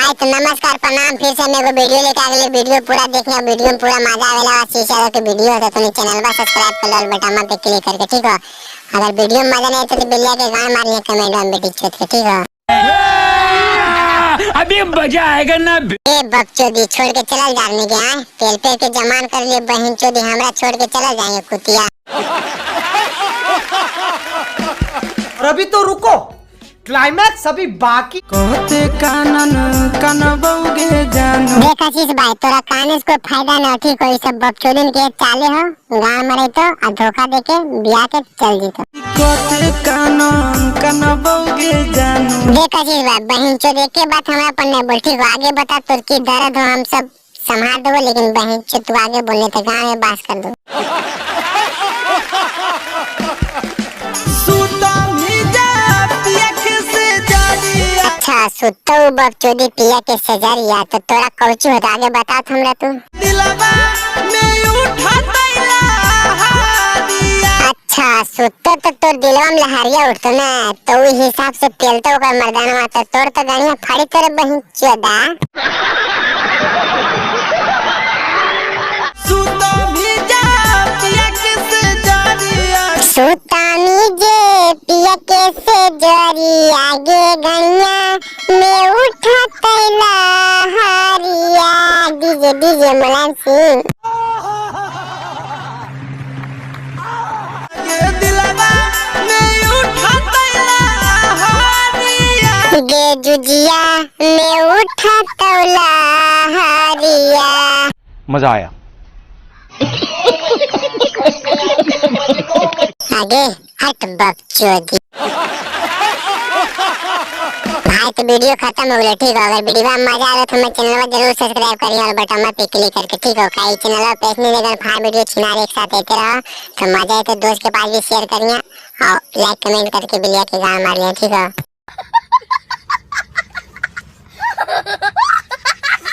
भाई तो नमस्कार प्रणाम, फिर से मेरे को वीडियो लेके अगले वीडियो पूरा देखने, वीडियो में पूरा मजा आवेला। आशीष यादव के वीडियो है तो तुम चैनल पर सब्सक्राइब कर लो बटन पे क्लिक करके, ठीक हो। अगर वीडियो में मजा नहीं तो बिल्लिया के गान मारिए कमेंट में बेटी चोद के, ठीक हो। अभी मजा आएगा ना। ए बकचोदी छोड़ के चला जाने के आए पेल पेल के जमान कर लिए बहन चोदी, हमरा छोड़ के चला जाएंगे कुतिया। और अभी तो रुको, क्लाइमैक्स अभी बाकी। कहते कानन कनबौगे जानू। देख आशीष भाई तोरा काने से कोई फायदा ना, ठीक हो। सब बकचोदी के चाले हो गांव मरे तो आ धोखा देके बिया के चल जीतो। कहते कानन कनबौगे जानू। देख आशीष भाई बहन चोद के बात हमरा पर नहीं बोल, ठीक हो। आगे बता तोर की दर्द हो हम सब संभाल दो, लेकिन बहन चोद तू आगे बोलने तो गांव में बास कर दो। अच्छा सुतो बकचोदी पिया के सजरिया तो तोरा कौची होता आगे बता हमरा तू। दिलवा में उठा तैला हादिया। अच्छा सुतो तो तोर दिलवा में लहरिया उठतो ना, तो उस हिसाब से पेलतो ओकर मर्दानवा तो तोर तो गणिया फाड़ी तोरे बहन चोदा। सुतामी जे पिया के से जरिया गे गणिया में उठा तैला हारिया। DJ DJ Mulayam Singh. गे जुजिया में उठा तौला हारिया। मजा आया। आगे हट बकचोदी। भाई तो वीडियो खत्म हो गया, ठीक हो। अगर वीडियो में मजा आ रहा तो हमारे चैनल पर जरूर सब्सक्राइब करिए और बटन पे क्लिक करके, ठीक हो। कई चैनल पर पैसे नहीं देकर फाड़ वीडियो छिना एक साथ देते रहो तो मजा आए तो दोस्त के पास भी शेयर करिए और लाइक कमेंट करके बिलिया के गाना मार लिया, ठीक हो।